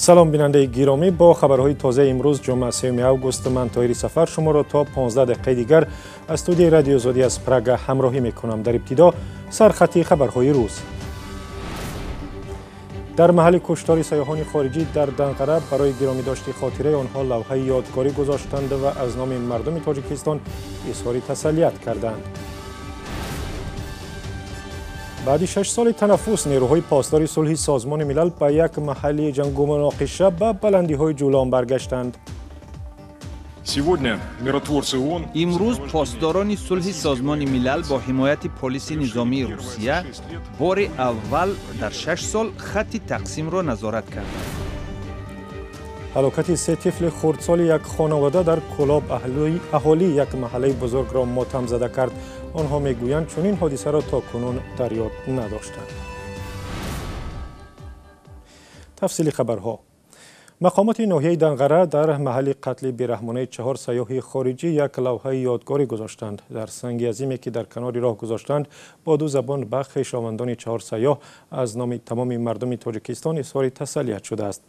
Салом, бинандаи гиромӣ. Бо хабарҳои тозаи имрӯз, ҷумъа, 3 август, ман Тоҳири Сафар шуморо то 15 дақиқаи дигар аз студияи Радиои Озодӣ аз Прага ҳамроҳӣ мекунам. Дар ибтидо сархати хабарҳои рӯз. Дар маҳалли куштори сайёҳони хориҷӣ дар Данғара барои гиромӣ дошти хотираи онҳо лавҳаи ёдгорӣ гузоштанд ва аз номи мардуми Тоҷикистон изҳори тасаллият карданд. Баъди 6 соли танаффус нерӯҳои посдори сулҳи Созмони Милал ба як маҳалли ҷангу муноқиша, ба баландиҳои Ҷулон баргаштанд. Сегодня миротворцы ООН Имрӯз посдорони сулҳи Созмони Милал бо ҳимояти полиси низомии Русия бори аввал дар 6 сол хатти тақсимро назорат карданд. Ҳалокати се тифли хурдсоли як хонавода дар Кӯлоб аҳолии як маҳаллаи бузургро мотамзада кард. Онҳо мегӯянд, чунин ҳодисаро то кунун дар ёд надоштанд. Тафсили хабарҳо. Мақомоти ноҳияи Данғара дар маҳалли қатли бераҳмонаи чаҳор сайёҳи хориҷӣ як лавҳаи ёдгорӣ гузоштанд. Дар санги азиме, ки дар канори роҳ гузоштанд, бо ду забон ба хешовандони чаҳор сайёҳ аз номи тамоми мардуми Тоҷикистон изҳори тасаллият шудааст.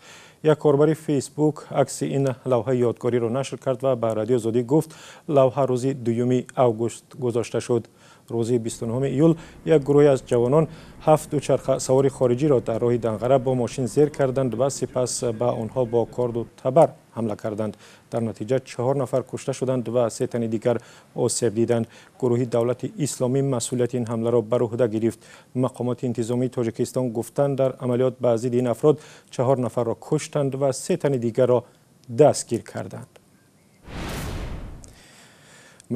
Як корбари Фейсбук акси ин лавҳаи ёдгориро нашр кард ва ба Радиои Озодӣ гуфт, лавҳа рӯзи 2 август гузошта шуд. Рӯзи 29 июл як гурӯҳе аз ҷавонон ҳафт дучархасавори хориҷиро дар роҳи Данғара бо мошин зер карданд ва сипас ба онҳо бо корду табар ҳамла карданд. Дар натиҷа чаҳор нафар кушта шуданд ва се тани дигар осеб диданд. Гурӯҳи Давлати Исломӣ масъулияти ин ҳамларо бар уҳда гирифт. Мақомоти интизомии Тоҷикистон гуфтанд, дар амалиёт ба зидди ин афрод чаҳор нафарро куштанд ва се тани дигарро дастгир карданд.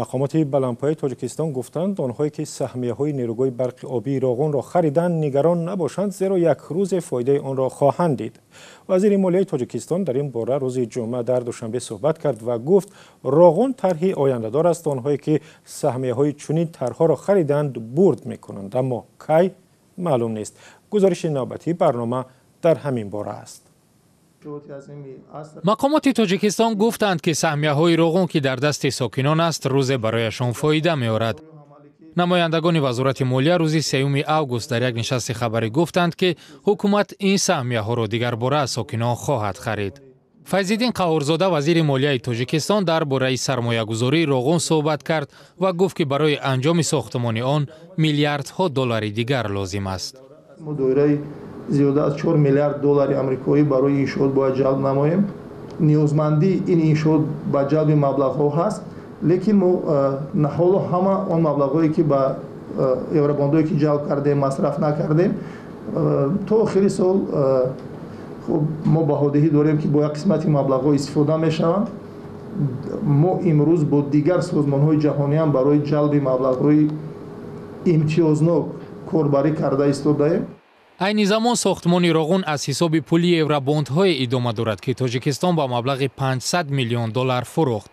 Мақомоти баландпояи Тоҷикистон гуфтанд, онҳое ки саҳмияҳои нерӯгоҳи барқи обии Роғунро хариданд, нигарон набошанд, зеро як рӯзе фоидаи онро хоҳанд дид. Вазири молияи Тоҷикистон дар ин бора рӯзи ҷумъа дар Душанбе суҳбат кард ва гуфт, Роғун тарҳи ояндадор аст. Онҳое ки саҳмияҳои чунин тарҳҳоро хариданд, бурд мекунанд, аммо кай, маълум нест. Гузориши навбатии барнома дар ҳамин бора аст. Мақомоти Тоҷикистон гуфтанд, ки саҳмияҳои Роғун, ки дар дасти сокинон аст, рӯзе барояшон фоида меорад. Намояндагони Вазорати молия рӯзи 3 август дар як нишасти хабарӣ гуфтанд, ки ҳукумат ин саҳмияҳоро дигарбора аз сокинон хоҳад харид. Файзиддин Қаҳҳорзода, вазири молияи Тоҷикистон, дар бораи сармоягузории Роғун суҳбат кард ва гуфт, ки барои анҷоми сохтмони он миллиардҳо доллари дигар лозим аст. Зиёда аз 4 миллиард доллари амрикоӣ барои иншоот бояд ҷалб намоем. Ниёзмандии ин иншоот ба ҷалби маблағҳо ҳаст, лекин мо ҳоло ҳама он маблағҳое, ки ба евробондое, ки ҷалб кардем, масраф накардем. То охири сол, хуб, мо баҳодиҳӣ дорем, ки бо як қисмати маблағҳо истифода мешаванд. Мо имрӯз бо дигар созмонҳои ҷаҳониам барои ҷалби маблағҳои имтиёзнок корбарӣ карда истодаем. Айни замон сохтмони Роғун аз ҳисоби пули евробондҳое идома дорад, ки Тоҷикистон ба маблағи 500 миллион доллар фурӯхт.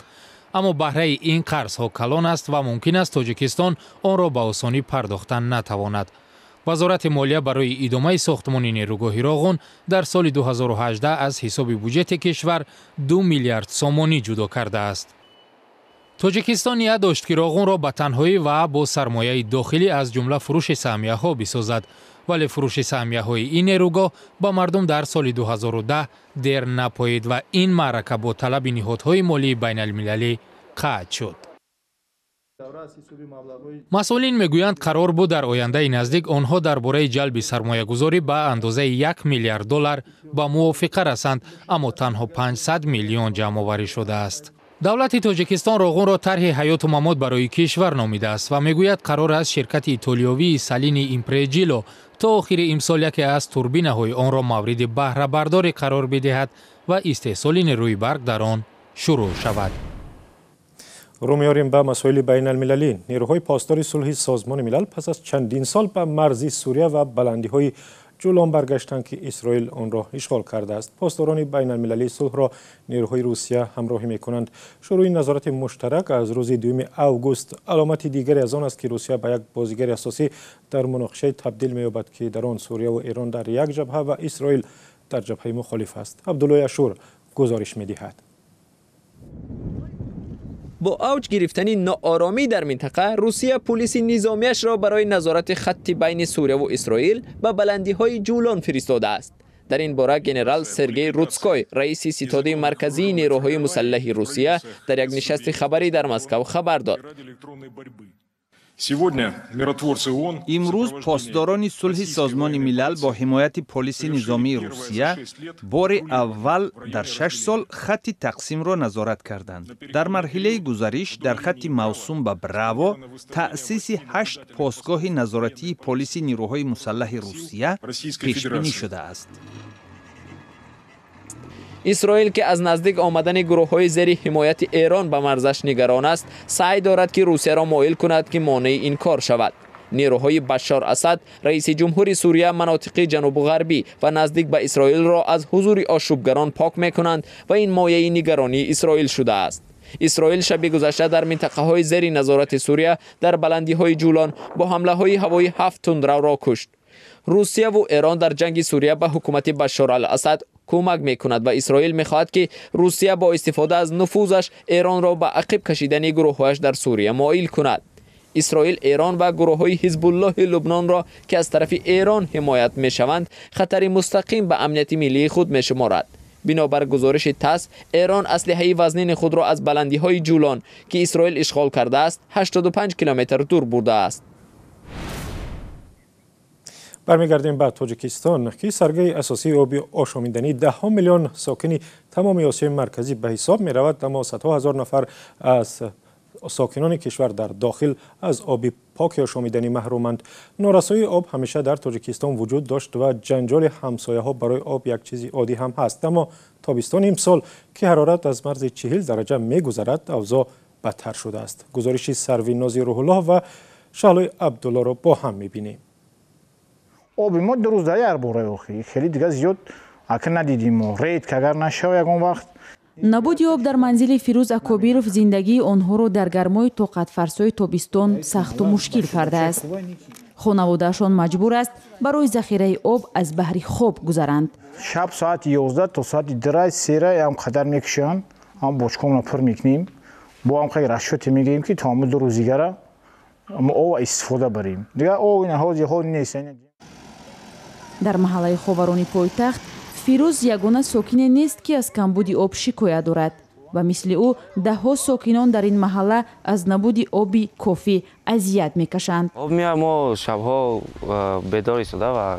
Аммо баҳраи ин қарзҳо калон аст ва мумкин аст Тоҷикистон онро ба осонӣ пардохтан натавонад. Вазорати молия барои идомаи сохтмони нерӯгоҳи Роғун дар соли 2018 аз ҳисоби буҷети кишвар 2 миллиард сомонӣ ҷудо кардааст. Тоҷикистон ният дошт, ки Роғунро ба танҳоӣ ва бо сармояи дохилӣ, аз ҷумла фурӯши саҳмияҳо, бисозад. Вале фурӯши саҳмияҳои ин нерӯгоҳ ба мардум дар соли 2010 дер напоид ва ин маърака бо талаби ниҳодҳои молии байналмилалӣ қатъ шуд. Масъулин мегӯянд, қарор буд дар ояндаи наздик онҳо дар бораи ҷалби сармоягузорӣ ба андозаи 1 миллиард доллар ба мувофиқа расанд, аммо танҳо 500 миллион ҷамъоварӣ шудааст. Давлати Тоҷикистон Роғунро тарҳи ҳаёту мамот барои кишвар номидааст ва мегӯяд, қарор аст ширкати итолиёвии Салини Импреҷило то охири имсол яке аз турбинаҳои онро мавриди баҳрабардорӣ қарор бидиҳад ва истеҳсоли нерӯи барқ дар он шурӯъ шавад. Рӯ меорем ба масоили байналмилалӣ. Нерӯҳои посдори сулҳи Созмони Милал пас аз чандин сол ба марзи Сурия ва баландиҳои Ҷулон баргаштанд, ки Исроил онро ишғол кардааст. Посдорони байналмилалии сулҳро нерӯҳои Русия ҳамроҳӣ мекунанд. Шурӯи назорати муштарак аз рӯзи 2 август аломати дигаре аз он аст, ки Русия ба як бозигари асосӣ дар муноқишае табдил меёбад, ки дар он Сурияву Эрон дар як ҷабҳа ва Исроил дар ҷабҳаи мухолиф аст. Абдуллои Ашур гузориш медиҳад. Бо авҷ гирифтани ноороми дар минтақа, Русия пулиси низомиашро барои назорати хатти байни Сурияву Исроил ба баландиҳои Ҷулон фиристодааст. Дар ин бора генерал Сергей Рудской, раиси ситоди марказии нерӯҳои мусаллаҳи Русия, дар як нишасти хабарӣ дар Москав хабар дод. Имрӯз посдорони сулҳи Созмони Милал бо ҳимояти полиси низомии Русия бори аввал дар 6 сол хатти тақсимро назорат карданд. Дар марҳилаи гузариш дар хатти мавсум ба Браво таъсиси 8 постгоҳи назоратии полиси нерӯҳои мусаллаҳи Русия пешбинӣ шудааст. Исроил, ки аз наздик омадани гурӯҳҳои зери ҳимояти Эрон ба марзаш нигарон аст, саъй дорад, ки Русияро моил кунад, ки монеи ин кор шавад. Нерӯҳои Башшор Асад, раиси ҷумҳури Сурия, манотиқи ҷанубу ғарбӣ ва наздик ба Исроилро аз ҳузури ошӯбгарон пок мекунанд ва ин мояи нигаронии Исроил шудааст. Исроил шаби гузашта дар минтақаҳои зери назорати Сурия дар баландиҳои Ҷулон бо ҳамлаҳои ҳавоӣ 7 тундравро кушт. Русияву Эрон дар ҷанги Сурия ба ҳукумати Башшор ал-Асад кӯмак мекунад ва Исроил мехоҳад, ки Русия бо истифода аз нуфузаш Эронро ба ақиб кашидани гурӯҳҳояш дар Сурия моил кунад. Исроил Эрон ва гурӯҳҳои Ҳизбуллоҳи Лубнонро, ки аз тарафи Эрон ҳимоят мешаванд, хатари мустақим ба амнияти миллии худ мешуморад. Бинобар гузориши ТАСС, Эрон аслиҳаи вазнини худро аз баландиҳои Ҷулон, ки Исроил ишғол кардааст, 85 километр дур бурдааст. Бармегардем ба Тоҷикистон, ки саргаи асосии оби ошомидании 10 миллион сокини тамоми Осиёи Марказӣ ба ҳисоб меравад, аммо садҳо ҳазор нафар аз сокинони кишвар дар дохил аз оби поки ошомиданӣ маҳруманд. Норасоии об ҳамеша дар Тоҷикистон вуҷуд дошт ва ҷанҷоли ҳамсояҳо барои об як чизи оддӣ ҳам ҳаст. Аммо тобистони имсол, ки ҳарорат аз марзи 40 дараҷа мегузарад, авзоъ бадтар шудааст. Гузориши Сарвинози Рӯҳуллоҳ ва Шаҳлои Абдуллоро бо ҳам мебинем. Оби мо 2 рӯз дар як бора, охи хеле дига зиёд ака надидим мо. Рейд ки агар нашава ягон вақт. Набуди об дар манзили Фирӯз Акобиров зиндагии онҳоро дар гармои тоқатфарсои тобистон сахту мушкил кардааст. Хонаводаашон маҷбур аст барои захираи об аз баҳри хоб гузаранд. Шаб соати 11 то соати 2 сера ҳам қадар мекушанд, ҳам бочкомро пур мекунем, бо ҳам қадар расчёте мегирем, ки то ҳамун 2 рӯз дигара мо об истифода барем. Дигар об ин ҳози ҳол нест. Дар маҳаллаи Ховарони пойтахт Фирӯз ягона сокине нест, ки аз камбуди об шикоят дорад. Ба мисли ӯ даҳҳо сокинон дар ин маҳалла аз набуди оби кофӣ азият мекашанд. Об меояд, мо шабҳо бедор истода ва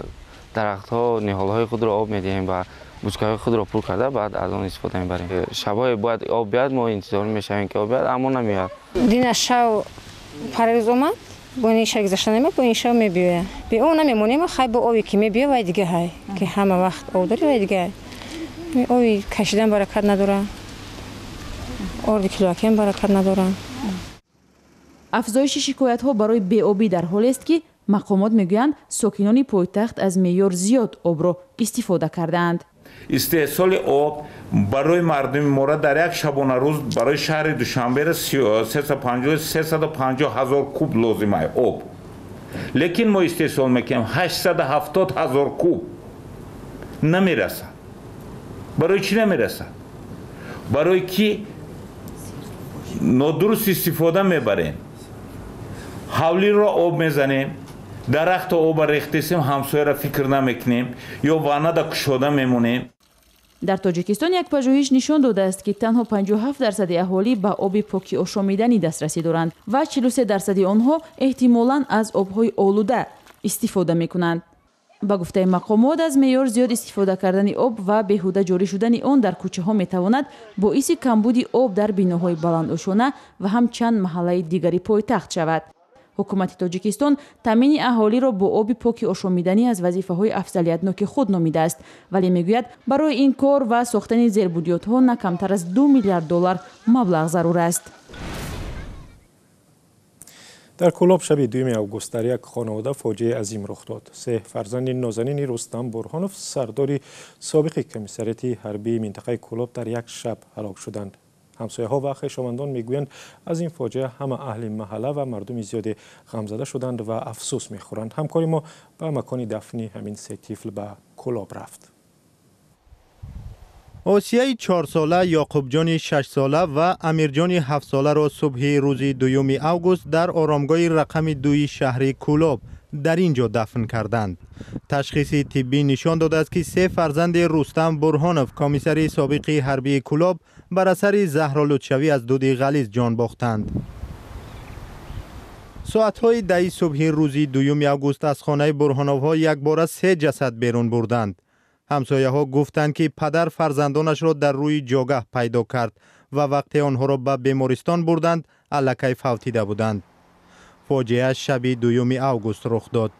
дарахтҳо, ниҳолҳои худро об медиҳем ва бучкаҳои худро пур карда, баъд аз он истифода мебарем. Шабҳое бояд об биёяд, мо интизор мешавем, ки об биёяд, аммо намеояд. Дина шав парвиз омад, бо ин шав гузашта намеояд, бо ин шав мебиёяд. Бе он намемонем, хай бо оби ки мебиёяд, вай дига ҳай, ки ҳама вақт об дорӣ, вай дига ҳай. Оби кашидан баракат надорад, орди килоакиам баракат надорад. Афзоиши шикоятҳо барои беобӣ дар ҳолест, ки мақомот мегӯянд, сокинони пойтахт аз меъёр зиёд обро истифода кардаанд. Истеҳсоли об барои мардуми мора дар як шабонарӯз барои шаҳри Душанберо 350 ҳазор куб лозим ай об. Лекин мо истеҳсол мекунем 870 ҳазор куб. Намерасад. Барои чӣ намерасад? Барои ки нодуруст истифода мебарем. Ҳавлиро об мезанем, дарахтро оба рехтесем, ҳамсояро фикр намекунем ё ваннада кушода мемонем. Дар Тоҷикистон як пажӯҳиш нишон додааст, ки танҳо 57% аҳолӣ ба оби поки ошомиданӣ дастрасӣ доранд ва 43% онҳо эҳтимолан аз обҳои олуда истифода мекунанд. Ба гуфтаи мақомот, аз меъёр зиёд истифода кардани об ва беҳуда ҷорӣ шудани он дар кӯчаҳо метавонад боиси камбуди об дар биноҳои баландошона ва ҳам чанд маҳаллаи дигари пойтахт шавад. Ҳукумати Тоҷикистон таъмини аҳолиро бо оби поки ошомиданӣ аз вазифаҳои афзалиятноки худ номидааст, вале мегӯяд, барои ин кор ва сохтани зербунёдҳо на камтар аз 2 миллиард доллар маблағ зарур аст. Дар Кӯлоб шаби 2 август дар як хонавода фоҷиаи азим рух дод. 3 фарзанди нозанини Рустам Бурҳонов, сардори собиқи комиссариати ҳарбии минтақаи Кӯлоб, дар як шаб ҳалок шуданд. Ҳамсояҳо ва хешовандон мегӯянд, аз ин фоҷиа ҳама аҳли маҳалла ва мардуми зиёде ғамзада шуданд ва афсӯс мехӯранд. Ҳамкори мо ба макони дафни ҳамин 3 тифл ба Кӯлоб рафт. Осияи 4-сола, Ёқубҷони 6-сола ва Амирҷони 7-соларо субҳи рӯзи 2 август дар оромгоҳи рақами 2 шаҳри Кӯлоб дар ин ҷо дафн карданд. Ташхиси тиббӣ нишон додааст, ки се фарзанди Рустам Бурҳонов, комиссари собиқи ҳарбии Кӯлоб, бар асари заҳролудшавӣ аз дуди ғализ ҷон бохтанд. Соатҳои 10 субҳи рӯзи 2 август аз хонаи Бурҳоновҳо якбора се ҷасад берун бурданд. Ҳамсояҳо гуфтанд, ки падар фарзандонашро дар рӯи ҷогаҳ пайдо кард ва вақте онҳоро ба бемористон бурданд, аллакай фавтида буданд. Фоҷиа шаби 2 август рух дод.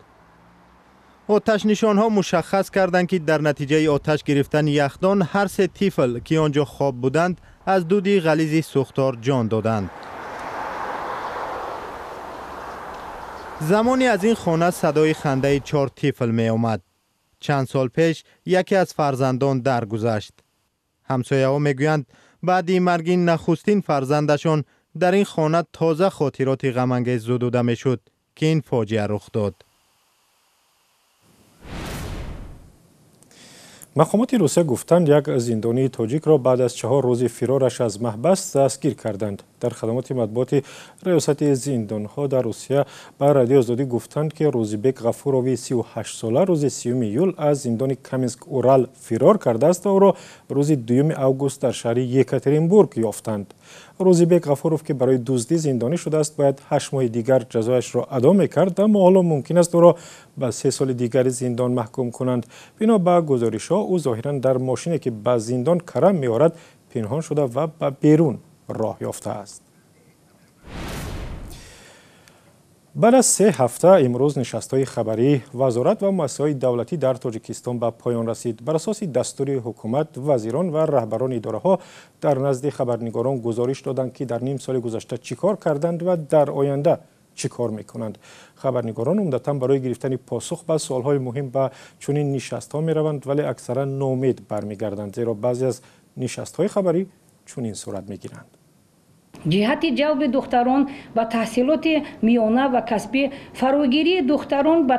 Оташнишонҳо мушаххас карданд, ки дар натиҷаи оташ гирифтани яхдон ҳар се тифл, ки он ҷо хоб буданд, аз дуди ғализи сӯхтор ҷон доданд. Замоне аз ин хона садои хандаи 4 тифл меомад. Чанд сол пеш яке аз фарзандон даргузашт. Ҳамсояҳо мегӯянд, баъди марги нахустин фарзандашон дар ин хона тоза хотироти ғамангез зудуда мешуд, ки ин фоҷиа рух дод. Мақомоти Русия гуфтанд, як зиндонии тоҷикро баъд аз 4 рӯзи фирораш аз маҳбас дастгир карданд. Дар хадамоти матбуоти раёсати зиндонҳо дар Русия ба Радиои Озодӣ гуфтанд, ки Рӯзибек Ғафурови 38-сола рӯзи 30 июл аз зиндони Каменск-Урал фирор кардааст ва ӯро рӯзи 2 август дар шаҳри Екатеринбург ёфтанд. Рӯзибек Ғафуров, ки барои дуздӣ зиндонӣ шудааст, бояд 8 моҳи дигар ҷазояшро адо мекард, аммо ҳоло мумкин аст ӯро ба 3 соли дигари зиндон маҳкум кунанд. Бино ба гузоришҳо, ӯ зоҳиран дар мошине, ки ба зиндон карам меорад, пинҳон шуда ва ба берун роҳ ёфтааст. Баъд аз 3 ҳафта имрӯз нишастҳои хабарии вазорат ва муассисаҳои давлатӣ дар Тоҷикистон ба поён расид. Бар асоси дастури ҳукумат, вазирон ва раҳбарони идораҳо дар назди хабарнигорон гузориш доданд, ки дар ним соли гузашта чӣ кор карданд ва дар оянда чӣ кор мекунанд. Хабарнигорон умдатан барои гирифтани посух ба суолҳои муҳим ба чунин нишастҳо мераванд, вале аксаран ноумед бармегарданд, зеро баъзе аз нишастҳои хабарӣ чунин сурат мегиранд. Ҷиҳати ҷалби духтарон ба таҳсилоти миёна ва касбӣ, фарогирии духтарон ба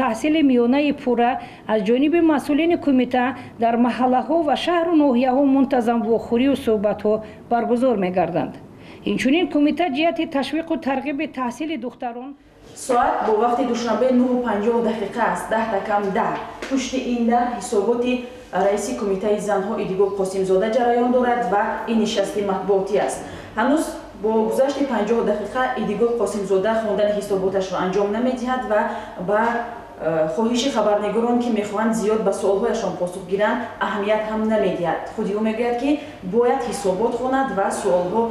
таҳсили миёнаи пурра аз ҷониби масъулини кумита дар маҳаллаҳо ва шаҳру ноҳияҳо мунтазам вохӯрию суҳбатҳо баргузор мегарданд. Инчунин кумита ҷиҳати ташвиқу тарғиби таҳсили духтарон. Соат бо вақти душанбе 9:50 аст, 10 кам 10. Пушти ин дар ҳисоботи раиси кумитаи занҳо Идигул Қосимзода ҷараён дорад ва ин нишасти матбуотӣ аст. Ҳанӯз бо гузашти 50 дақиқа Идигул Қосимзода хондани ҳисоботашро анҷом намедиҳад ва ба хоҳиши хабарнигорон, ки мехоҳанд зиёд ба суолҳояшон посух гиранд, аҳамият ҳам намедиҳад. Худи ӯ мегӯяд, ки бояд ҳисобот хонад ва суолҳо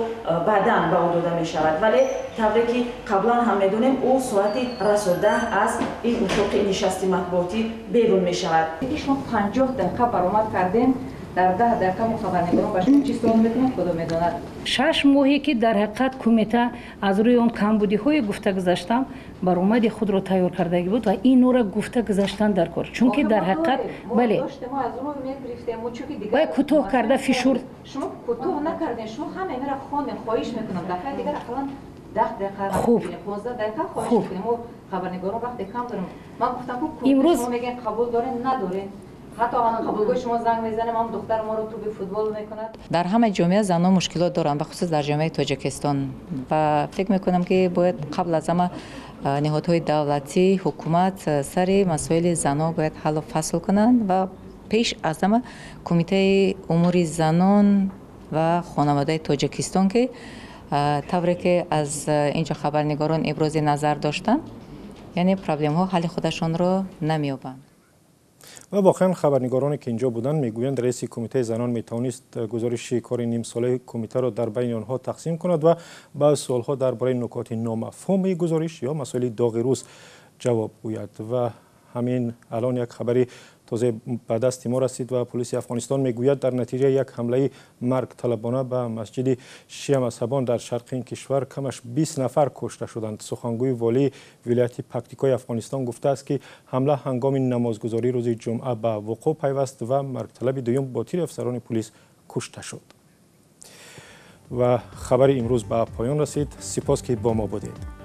баъдан ба ӯ дода мешавад. Вале тавре ки қаблан ҳам медонем, ӯ соати расо 10 аз ин утоқи нишасти матбуотӣ берун мешавад. Шумо 50 дақиқа баромад кардем, дар 10 дақиқа мо хабарнигорон ба шумо чӣ суол мекунанд, худо медонад. 6 моҳе ки дар ҳақиқат кумита аз рӯи он камбудиҳое гуфта гузаштам, баромади худро тайёр кардагӣ буд ва инро гуфта гузаштан дар кор, чунки дар ҳақиқат бале вай кӯтоҳ карда фишурд. Шумо кӯтоҳ накардем, шумо ҳама инро хондем. Хоҳиш мекунам дафъаи дигар ақаллан 10 дақиқа, 15 дақиқа хоҳиш мекунем. Мо хабарнигорон вақте кам дорем. Ман гуфтам, ки имрӯз шумо мегӯед қабул дорем, надорем. Ҳатто қабулгоҳи шумо занг мезанем, ҳам духтар моро туби футбол мекунад. Дар ҳама ҷомеа занон мушкилот доранд, бахусус дар ҷомеаи Тоҷикистон, ва фикр мекунам, ки бояд қабл аз ҳама ниҳодҳои давлатӣ, ҳукумат сари масоили занон бояд ҳаллу фасл кунанд ва пеш аз ҳама кумитаи умури занон ва хонаводаи Тоҷикистон, ки тавре ки аз инҷо хабарнигорон ибрози назар доштанд, яъне проблемҳо ҳалли худашонро намеёбанд. Ва воқеан хабарнигороне, ки инҷо буданд, мегӯянд, раиси кумитаи занон метавонист гузориши кори нимсолаи кумитаро дар байни онҳо тақсим кунад ва ба суолҳо дар бораи нукоти номафҳуми гузориш ё масоили доғи рӯз ҷавоб гӯяд. Ва ҳамин алон як хабари тоза ба дасти мо расид ва полиси Афғонистон мегӯяд, дар натиҷаи як ҳамлаи маргталабона ба масҷиди шиамазҳабон дар шарқи ин кишвар камаш 20 нафар кушта шуданд. Сухангӯи волии вилояти Пактикои Афғонистон гуфтааст, ки ҳамла ҳангоми намозгузорӣ рӯзи ҷумъа ба вуқӯъ пайваст ва маргталаби дуюм бо тири афсарони полис кушта шуд. Ва хабари имрӯз ба поён расид. Сипос, ки бо мо будед.